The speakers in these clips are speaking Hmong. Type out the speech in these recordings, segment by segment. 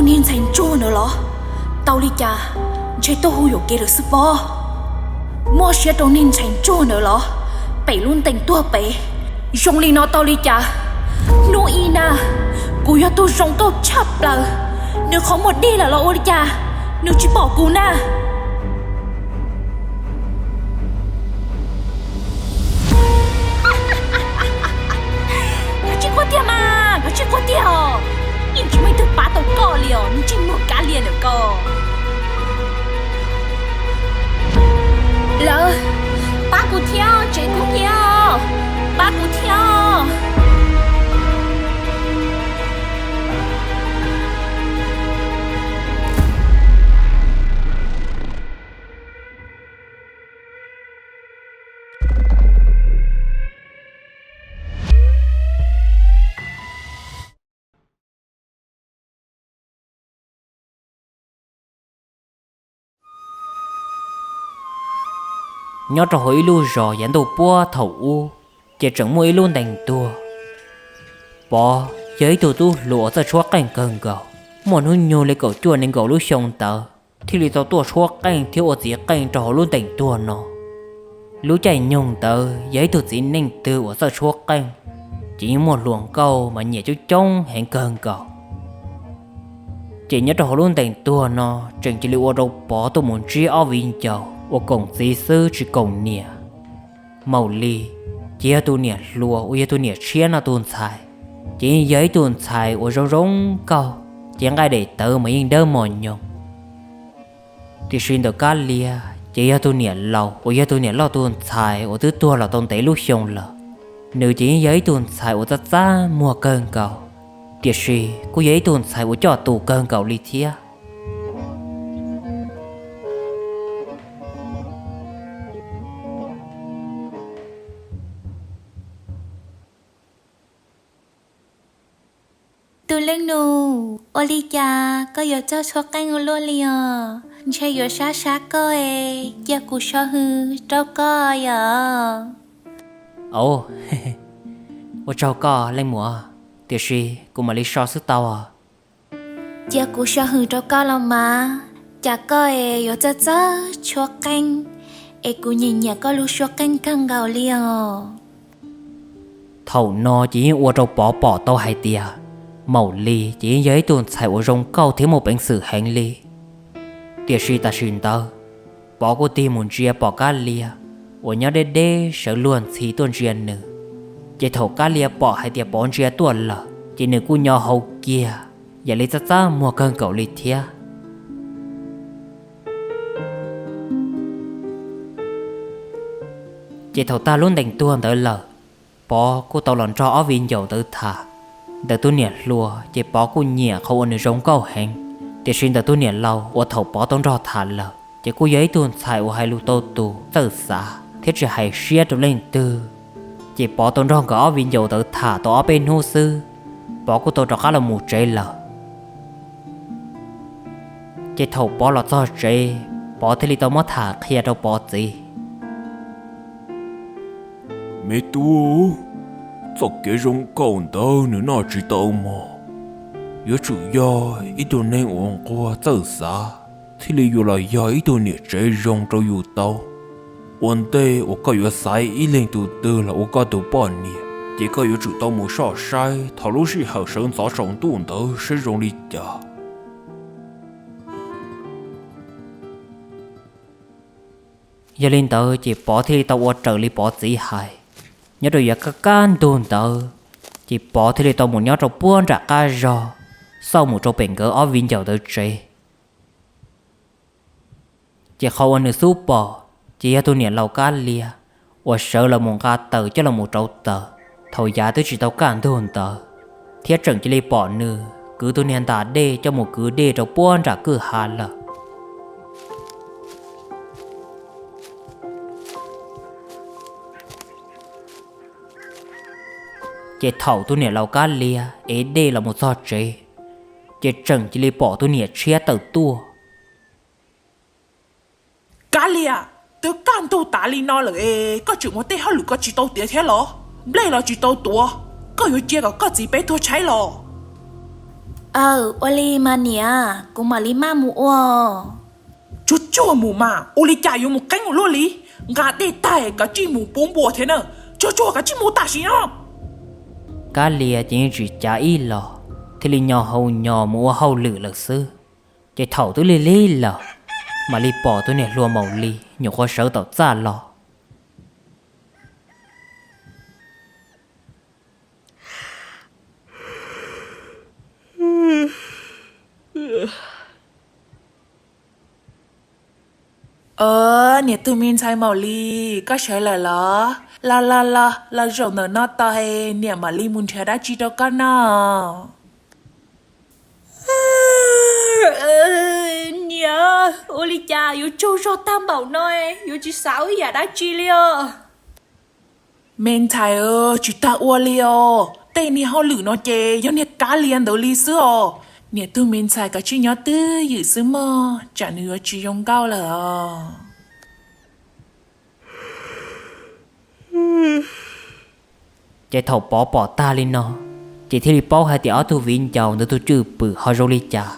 Niag ntxhais ntsuag ntawd los? Tau li cas ntshe tuaj hu yuam kev lawm xwb pob. Muaj siab rau niag ntxhais ntsuag ntawd los? Pem lub ntees tuag pem, zoo li no tau li cas? Hnub ib na, kuv yog tus zoo nkauj tshaj plaws, nws qhov muag dig lawm los ua li cas nws tsis pom kuv na? Koj tsis quaj tiag mas, koj tsis quaj tiag os. Yeej tsis muaj ib tug pab tau koj li os, niag ntsej muag kab lias ntawm koj. Lawv, pab kuv thiab, tsev kuv nyiam, pab kuv thiab. Nyob rau hauv ib lub zos yav ntuj puab thaum ub, ces tseem muaj ib lub ntees tuag. Pov yog ib tug tub hluas uas txawj tshuab qeej kawg nkaus, muaj hnub nyoog li kaum cuaj nees nkaum lub xyoo ntawd thiaj li tau tuaj tshuab qeej thiab ua txiv qeej rau hauv lub ntees tuag no. Lub caij nyoog ntawd yog ib tug txiv neej twg uas txawj tshuab qeej, ces yeej muaj hluas nkauj mas nyiam coob coob heev kawg nkaus. Ces nyob rau hauv lub ntees tuag no tseem cia li ua rau Pov tuaj mus ntsib ob viv ncaus uas koom txiv xwb tsis koom niam. Maum Lis ces yog tus niam hluas uas yog tus niam tshiab no tus ntxhais, ces yeej yog ib tug ntxhais uas zoo zoo nkauj, cev nqaij daim tawv mas yeej dawb mos nyoos. Tiam sis ntawm Kab Lia ces yog tus niam laus uas yog tus niam loj tus ntxhais uas twb tuag los tau ntev lub xyoo lawm. Nws ces yeej yog ib tug ntxhais uas txaj txaj muag kawg nkaus, tiam sis kuj yog ib tug ntxhais uas coj tus kawg nkaus li thiab. Tus leej nus, ua li cas koj yuav txawj tshuab qeej ua luaj li os? Ntshe yuav sab sab koj es cia kuv so hws rau koj yom. Au, ua tsaug koj leej muam, tiam sis kuv mam li so xwb tau. Cia kuv so hws rau koj los mas, cas koj es yuav txawj txawj tshuab qeej, es kuv nyiam nyiam koj lub tshuab qeej kawg nkaus li os. Thaum no ces yeej ua rau Pov pom tau hais tias Maum Lis ces yeej yog ib tug ntxhais uas zoo nkauj thiab muaj peev xwm heev li. Tiam sis tam sim ntawd, Pov kuj tig mus ntsia pom Kab Lia uas nyob deb deb sawv luag ntxhi tuaj ntsia nws. Ces thaum Kab Lia pom hais tias Pov ntsia tuaj lawm, ces nws kuj nyo hau kiag, yam li txaj txaj muag kawg nkaus li thiab. Ces thaum tag lub ntees tuag ntawd lawm, Pov kuj tau los nrog ob viv ncaus ntawd tham. Ntawm tus niam hluas ces Pov kuj nyiam qhov uas nws zoo nkauj heev, tiam sis ntawm tus niam laus uas thaum Pov tau nrog tham lawm ces kuj yog ib tug ntxhais uas hais lus tau tus txawj xav thiab tsis hais siab rau leej twg. Ces Pov tau nrog nkawd ob viv ncaus ntawd tham tau ob peb hnub xwb, Pov kuj tau rov qab los mus tsev lawm. Ces thaum Pov los txog tsev, Pov thiaj li tau muab tham qhia rau Pov txiv. Me tub, txoj kev zoo nkauj ntawd nws noj tsis tau mog. Yuav tsum yog ib tug neeg uas nquag txawj xav thiaj li yuav los yog ib tug niam tsev zoo rau yus tau. Ua ntej uas koj yuav xaiv ib leeg tus twg los ua koj tus poj niam, ces koj yuav tsum tau mus soj saib thaum lub sij hawm sawv ntxov tsaus ntuj ntawd saib zoo li cas. Yog li ntawd ces Pov thiaj li tau ua raws li Pov txiv hais. Nyob rau yav kaj kaj ntug ntawd, ces Pov thiaj li tau mus nyob rau puag nram qab zog, xauj mus rau pem nkawd ob viv ncaus ntawd tsev. Ces qhov uas nws xub pom, ces yog tus niam laus Kab Lia uas sawv los mus nqa taws coj los mus rauv taws thaum yav twb tsis tau kaj ntug ntawd, thiab tseem cia li pom nws kwv tus niag ntas dej coj mus kwv dej rau puag nram kwj ha lawm. Ces thaum tus niam laus Kab Lia ev dej los mus txog tsev, ces tseem cia li pom tus niam tshiab tawm tuaj. Kab Lia, twb kaj ntug tas li no lawm es koj tseem ua tej hauj lwm koj tsis tau tiav thiab los? Nplej los tsis tau tuav, koj yuav cia kom koj txiv peb tuag tshaib los? Aw, ua li mas niam, kuv mam li maj mus ua. Tsuag tsuag mus mas, ua li cas yuav mus qeeb ua luaj li? Nqa dej tag kav tsij mus puab npua thiab na. Tsuag tsuag kav tsij mus tam sim no. Kab Lia ces yeej tsis cav ib los, thiaj li nyo hau nyo mus ua hauj lwm lawm xwb. Ces thaum twb lig lig lawm, mam li pom tus niam hluas Maum Lis nyuam qhuav sawv tom txaj los. Niam tug me ntxhais Maum Lis, koj sawv lawm los? Los los los, los zaum ntawm no tos es niam mam li mus nrhiav dab tsi rau koj noj. Niam, ua li cas yuav tsaug zog tag npaum no, yuav tsis xav ua ib yam dab tsi li os? Me ntxhais, tsis tag ua li os, tej niag hauj lwm no ces yog niag Kab Lia ntawd li xwb os. Niam tug me ntxhais kav tsij nyob twj ywm xwb mog, tsam nws yuav tsis zoo nkauj lawm os. Ces thaum Pov pom tag li no, ces thiaj li paub hais tias ob tug viv ncaus ntawd tus cwj pwm ho zoo li cas,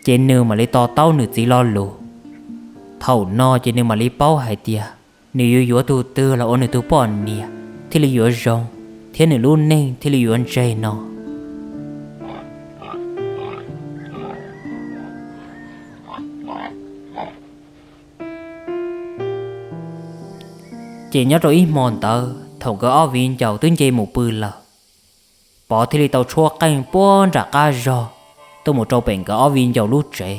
ces nws mam li to taub nws txiv lo lus. Thaum no ces nws mam li paub hais tias nws yuav yuav tus twg los ua nws tus poj niam thiaj li yuav zoo, thiab nws lub neej thiaj li yuav ntseg no. Ces nyob rau ib hmo ntawd thaum nkawd ob viv ncaus twb nce mus pw lawm, Pov thiaj li tau tshuab qeej puag nram qab zog tuaj mus rau pem nkawd ob viv ncaus lub tsev.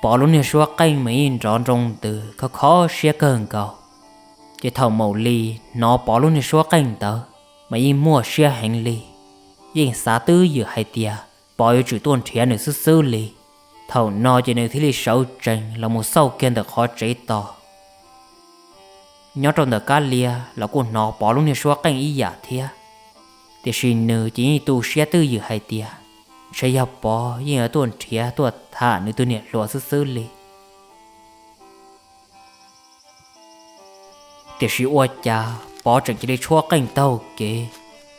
Pov lub niag suab qeej mas yeej nrov nroo ntws kho kho siab kawg nkaus. Ces thaum Maum Lis hnov Pov lub niag suab qeej ntawd mas yeej muaj siab heev li, yeej xav twj ywm hais tias Pov yuav tsum tuaj nrhiav nws xwb xwb li. Thaum no ces nws thiaj li sawv tsees los mus xauj kiag ntawm qhov tsev tos. Nyob rau ntawm Kab Lia los kuj hnov Pov lub niag suab qeej ib yam thiab, tiam sis nws ces yeej tu siab twj ywm hais tias ntshe yog Pov yeej yuav tuaj nrhiav tuaj tham nws tus niam hluas xwb xwb li. Tiam sis ua cas Pov tseem cia li tshuab qeej taug kev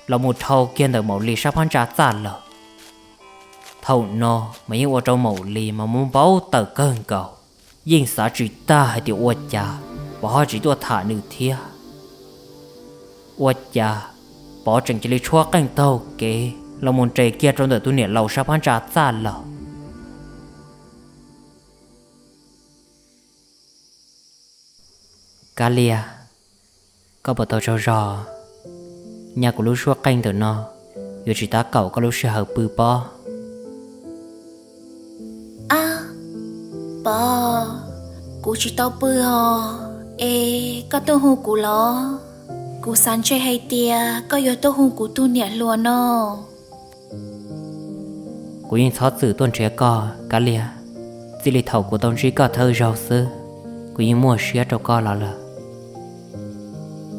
los mus dhau kiag ntawm Maum Lis sab phab ntsa txaj lawm. Thaum no mas yeej ua rau Maum Lis mas muab npau taws kawg nkaus, yeej xav tsis tag hais tias ua cas Pov ho tsis tuaj tham nws thiab. Ua cas Pov tseem cia li tshuab qeej taug kev los mus nres kiag rau ntawm tus niam laus sab phab ntsa txaj lawm. Kab Lia, koj puas tau tsaug zog? Nyaj kuv lub suab qeej ntawm no yuav tsis tab kaum koj lub sij hawm pw pob. Ab, Pov, kuv tsis tau pw os. Es koj tuaj hu kuv los? Kuv xav ntshe hais tias koj yuav tuaj hu kuv tus niam hluas no. Kuv yeej txhob txwm tuaj nrhiav koj, Kab Lia. Txij li thaum kuv tau ntsib koj thawj zaug xwb, kuv yeej muaj siab rau koj los lawm.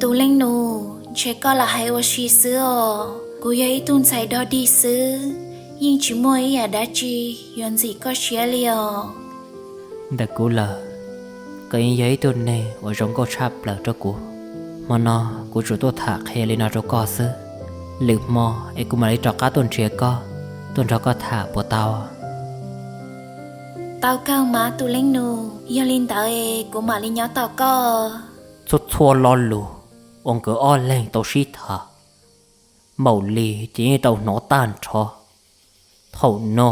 Tus leej nus, ntshe koj lam hais ua si xwb os. Kuv yog ib tug ntxhais dog dig xwb, yeej tsis muaj ib yam dab tsi yuav ntxim koj siab li os. Ntawm kuv lawm, koj yeej yog ib tug neeg uas zoo nkauj tshaj plaws rau kuv. Hmo no kuv tsuas tuaj tham qhia li no rau koj xwb. Lwm hmo es kuv mam li rov qab tuaj nrhiav koj, tuaj nrog koj tham puas tau? Tau kawg mas tus leej nus, yog li ntawd es kuv mam li nyob tos koj. Txhua txhua lo lus uas nkawd ob leeg tau sib tham, Maum Lis ces yeej tau hnov tag nrho. Thaum no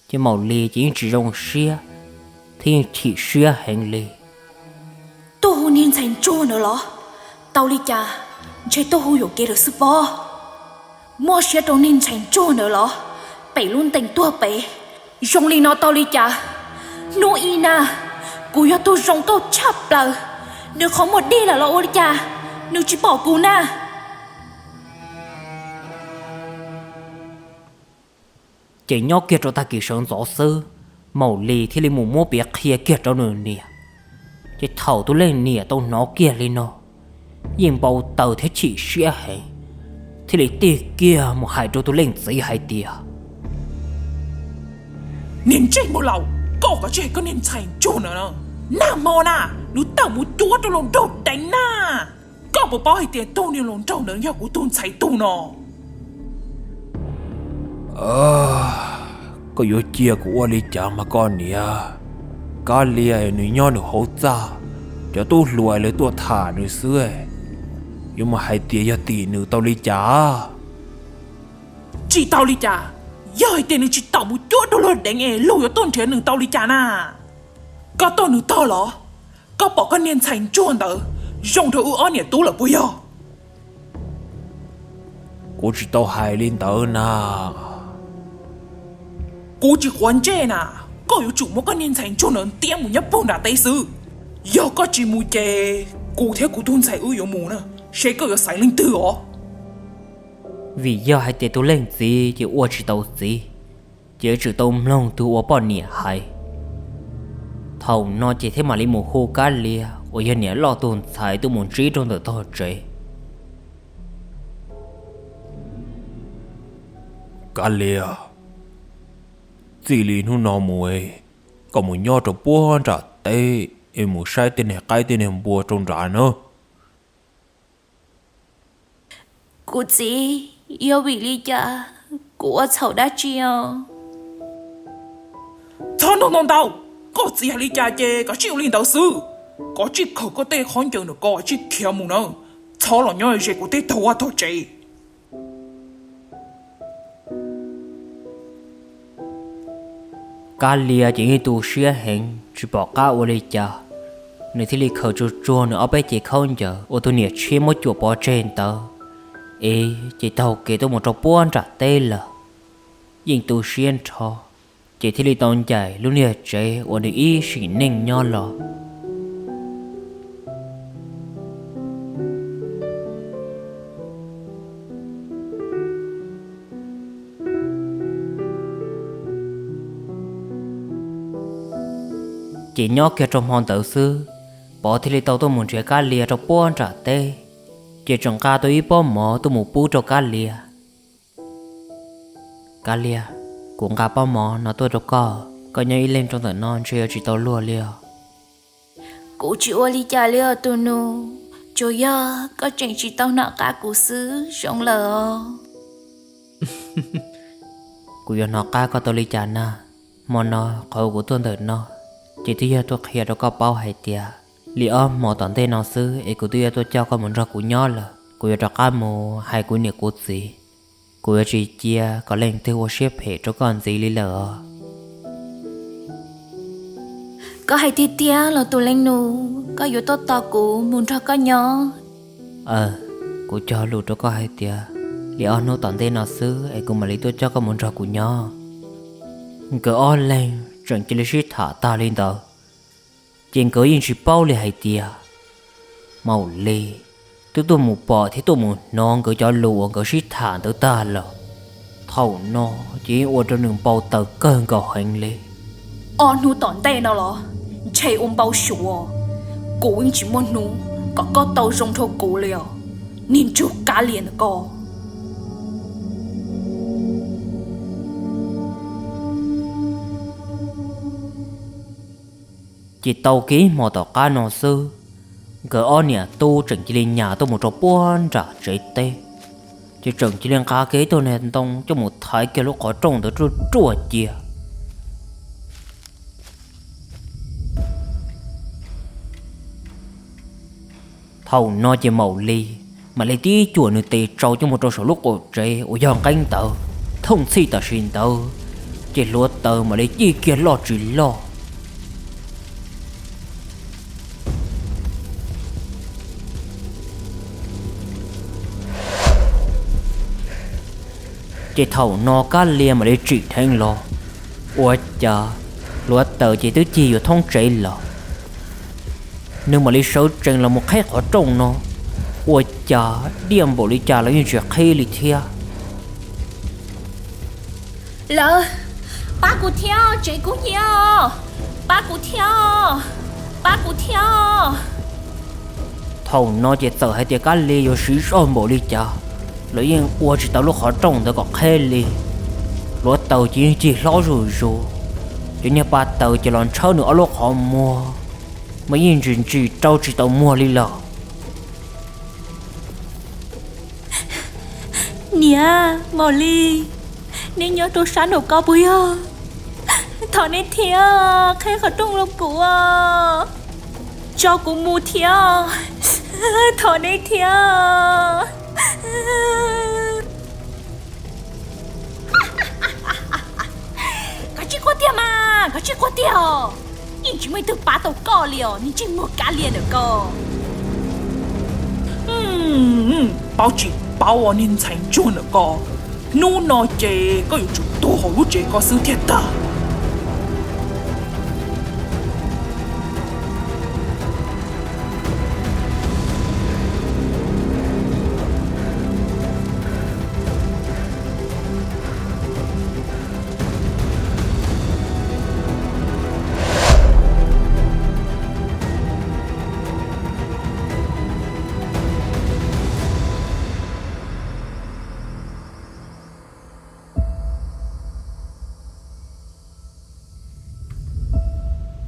ces Maum Lis ces yeej tsis zoo siab thiab yeej chim siab heev li. Tuaj hu niag ntxhais ntsuag ntawd los? Tau li cas ntshe tuaj hu yuam kev lawm xwb pob. Muaj siab rau niag ntxhais ntsuag ntawd los? Pem lub ntees tuag pem zoo li no tau li cas? Hnub ib na, kuv yog tug zoo nkauj tshaj plaws, nws qhov muag dig lawm los ua li cas nws tsis pom kuv na? Ces nyob kiag rau tag kis sawv ntxov xwb, Maum Lis thiaj li mus muab piav qhia kiag rau nws niam. Ces thaum tus leej niam tau hnov kiag li no, yeej npau taws thiab chim siab heev, thiaj li tig kiag mus hais rau tus leej txiv hais tias, niag ntsej muag laus, koj kav tsij hais koj niag ntxhais ntsuag ntawd no. Nag hmo na, nws tawm mus cuab rau hluas nraug deev na. Koj puas paub hais tias tus niag hluas nraug ntawd yog kuv tus ntxhais tug no? Koj yuav cia kuv ua li cas mas koj niam? Kab Lia nws nyob nws hauv txaj, cov tub hluas lawv tuaj tham nws xwb, yuav mus hais tias yog tim nws tau li cas? Tsis tau li cas, yog hais tias nws tsis tawm mus cuab rau luag deev es luag yuav tuaj nrhiav nws tau li cas na? Koj tuaj nws tog los? Koj pom koj niag ntxhais ntsuag ntawd zoo nrog wb ob niam tub lawm puas yog? Kuv tsis tau hais li ntawd na. Kuv tsis quav ntsej na, koj yuav tsum muab koj niag ntxhais ntsuag ntawd ntiab mus nyob puag nram teb xwb. Yog koj tsis mus ces kuv thiab kuv tus ntxhais wb yuav mus na, seb koj yuav xaiv leej twg os. Vim yog hais tias tus leej txiv ces ua tsis tau txiv, ces yuav tsum tau mloog tus ua poj niam hais. Thaum no ces thiaj mam li mus hu Kab Lia uas yog niam loj tus ntxhais tuaj mus ntsib rau ntawm tog tsev. Kab Lia, txij li hnub no mus, koj mus nyob rau puag nram teb es mus saib tej niag qaib tej niag npua rau nrad na. Kuv txiv, yog vim li cas kuv ua txhaum dab tsi os? Txhob nug ntau ntau, koj txiv hais li cas ces koj tsij ua li ntawd xwb. Koj tsij khaws koj tej khaub ncaws ntawm koj tsij khiav mus na, txhob los nyob ze kuv tej tog vaj tog tsev. Kab Lia ces yeej tu siab heev tsis pom qab ua li cas, nws thiaj li khaws tsuag tsuag nws ob peb cev khaub ncaws uas tus niam tshiab muab cuam pov tseg ntawd, es ces taug kev tuaj mus rau puag nram teb lawm. Yeej tu siab nrho, ces thiaj li tau ncaim lub niag tsev uas nws ib sim neej nyob los. Ces nyob kiag rau hmo ntawd xwb, Pov thiaj li tau tuaj mus nrhiav Kab Lia rau puag nram teb, ces tseem nqa tau ib pob mov tuaj mus pub rau Kab Lia. Kab Lia, kuv nqa pob mov no tuaj rau koj, koj nyob ib leeg rau ntawm no ntshe yuav tsis tau luag li os. Kuv tsis ua li cas li os tus nus, tsuas yog koj tseem tsis tau hnov qab kuv xwb zoo lawm os. Kuv yuav hnov qab koj tau li cas na? Hmo no qhov uas kuv tuaj ntawm no ces twb yog tuaj qhia rau koj paub hais tias li ob hmo tom ntej no xwb es kuv twb yuav tuaj coj koj mus nrog kuv nyob lawm. Kuv yuav rov qab mus hais kuv niam kuv txiv, kuv yuav tsis cia kom leej twg ua siab phem rau koj ntxiv li lawm os. Koj hais tiag tiag los tus leej nus, koj yuav tuaj tos kuv mus nrog koj nyob? Aw, kuv cog lus rau koj hais tias li ob hnub tom ntej no xwb es kuv mam li tuaj coj koj mus nrog kuv nyob. Nkawd ob leeg tseem cia li sib tham tag li ntawd, ces nkawd yeej tsis paub li hais tias Maum Lis twb tuaj mus pom thiab tuaj mus hnov nkawd cov lus uas nkawd sib tham ntawd tag lawm. Thaum no ces yeej ua rau nws npau taws kawg nkaus heev li. Ob hnub tom ntej no los ntshe ua npau suav, kuv yeej tsis muaj hnub kom koj tau zoo nrog kuv li os, niag ntsug Kab Lia ntawm koj. Ces tau kiag ib hmo tom qab no xwb, nkawd ob niam tub tseem cia li nyas tuaj mus rau puag nram tsev teb, ces tseem cia li nqa kiag ib tug niag ntoo coj mus thaiv kiag lub qhov rooj ntawd ruaj ruaj cia. Thaum no ces Maum Lis mam li tib cuam nws tes tsau coj mus rau saum lub qaum tsev uas yog nqeeb ntawd. Thooj txhij tam sim ntawd ces hluav taws mam li cig kiag loj tsis loj. Ces thaum no Kab Lia mam li tsim dheev los, ua cas hluav taws ces twb cig yuav thoob tsev lawm. Nws mam li sawv tsees los mus qhib qhov rooj no, ua cas diaj npaum li cas los yeej tsis qhib li thiab. Lawv, pab kuv thiab, tsev kuv hnyiab, pab kuv thiab, pab kuv thiab. Thaum no ces txawm hais tias Kab Lia yuav siv zog npaum li cas los yeej ua tsis tau lub qhov rooj ntawd kom qhib li. Hluav taws ces yeej cig hlob zuj zus, cov niag pa taws ces los ntshawb nws ob lub qhov muag. mas yeej ntsis ntsis rau tsis tau muag li lawm. Niam, Maum Lis, neb nyob rau sab nraum ko puas yog? Thov neb thiab, qheb qhov rooj rau kuv, tso kuv mus thiab, thov neb thiab. Koj tsis quaj tiag mas, koj tsis quaj tiag os. Yeej tsis muaj ib tug pab tau koj li os, niag ntsej muag Kab Lia ntawm ko. Paub tsis paub, niag ntxhais ntsuag ntawm ko, hnub no ces koj yuav tsum tuag hauv lub tsev ko xwb thiaj tag.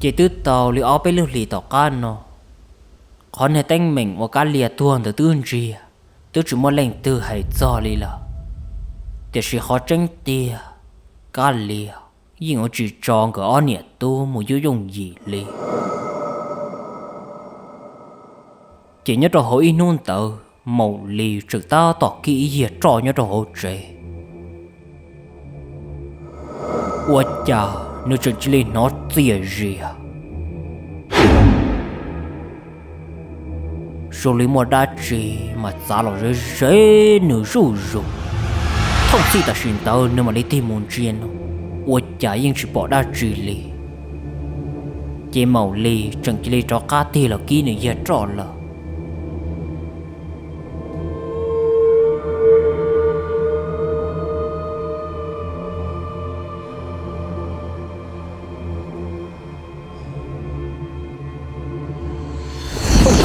Ces twb tau li ob peb lub hlis tom qab no, qhov niag teeb meem uas Kab Lia tuag ntawd twb ntsiag, twb tsis muaj leej twg hais txog li lawm. Tiam sis qhov tseeb tiag, Kab Lia yeej yuav tsis tso nkawd ob niam tub mus yooj yooj yim li. Ces nyob rau hauv ib hnub ntawd, Maum Lis tseem tab tom kib ib yiag roj nyob rau hauv tsev. Ua cas nws tseem cia li hnov txias zias, zoo li muaj dab tsi mas txav los ze ze nws zuj zus. Thooj txhij tam sim ntawd nws mam li tig mus ntsia no, ua cas yeej tsis pom dab tsi li. Ces Maum Lis tseem cia li rov qab tig los kib nws yiag roj lawm.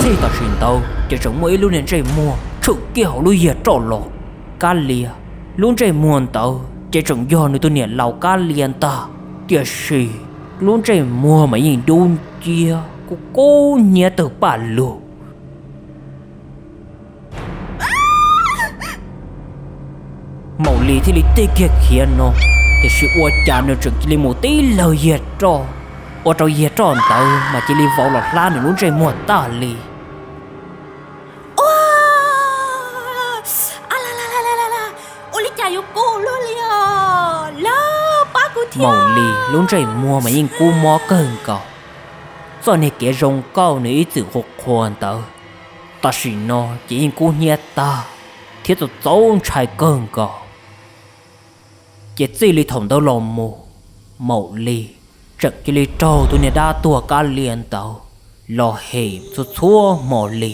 Txij tam sim ntawd ces tseem muaj ib lub niag ntsej muag tshwm kiag hauv lub yiag roj los. Kab Lia, lub ntsej muag ntawd ces tseem yog nws tus niam laus Kab Lia ntag. Tiam sis lub ntsej muag mas yeej dub nciab kub kub hnyiab tawg paj lug. Maum Lis thiaj li tig kiag khiav no, tiam sis ua cas nws tseem cia li mus tib lawg yiag roj, ua rau yiag roj ntawd mas cia li vau los hlab nws lub ntsej muag tag li. Ua li cas yuav kub luaj li os, lawv pab kuv thiab. Maum Lis lub ntsej muag mas yeej kub mob kawg nkaus. Txoj niag kev zoo nkauj nws ib txwm qhuas qhuas ntawd, tam sim no ces yeej kub hnyiab tag thiab txaus txaus ntshai kawg nkaus. Ces txij li thaum ntawd los mus, Maum Lis tseem cia li raug tus niag dab tuag Kab Lia ntawd los hem txhua txhua hmo li.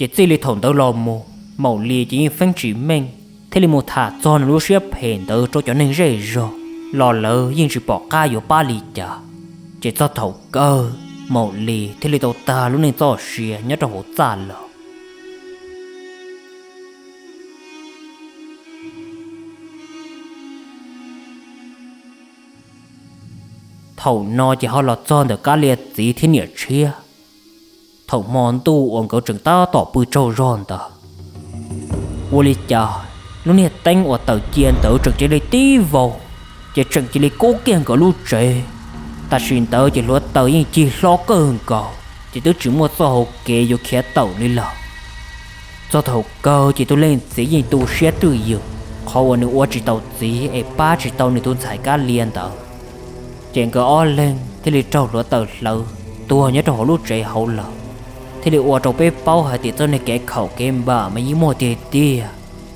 Ces txij li thaum ntawd los mus, Maum Lis ces yeej feeb tsis meej, thiaj li mus tham txog nws lub siab phem ntawd rau cov neeg zej zog, los lawv yeej tsis pom qab yuav pab li cas. Ces txog thaum kawg, Maum Lis thiaj li tau tag lub neej txoj sia nyob rau hauv txaj lawm. Thaum no ces ho los txog ntawm Kab Lia txiv thiab niam tshiab. Thaum hmo ntuj uas nkawd tseem tab tom pw tsaug zog ntawd, ua li cas lub niag teeb uas tawm cia ntawd tseem cia li tib vau, ces tseem cia li kub kiag nkawd lub tsev. Tam sim ntawd ces hluav taws yeej cig hlob kawg nkaus, ces twb tsis muaj txoj hau kev yuav khiav tawm li lawm. Txog thaum kawg ces tus leej txiv yeej tu siab twj ywm qhov uas nws ua tsis tau txiv es pab tsis tau nws tus ntxhais Kab Lia ntawd. Ces nkawd ob leeg thiaj li raug hluav taws hlawv tuag nyob rau hauv lub tsev hauv lawm, thiaj li ua rau peb paub hais tias txoj niag kev khaum kev npam mas yeej muaj tiag tiag.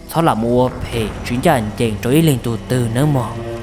Txhob lam mus ua phem tsis ncaj ncees rau ib leeg tus twg nawb mog.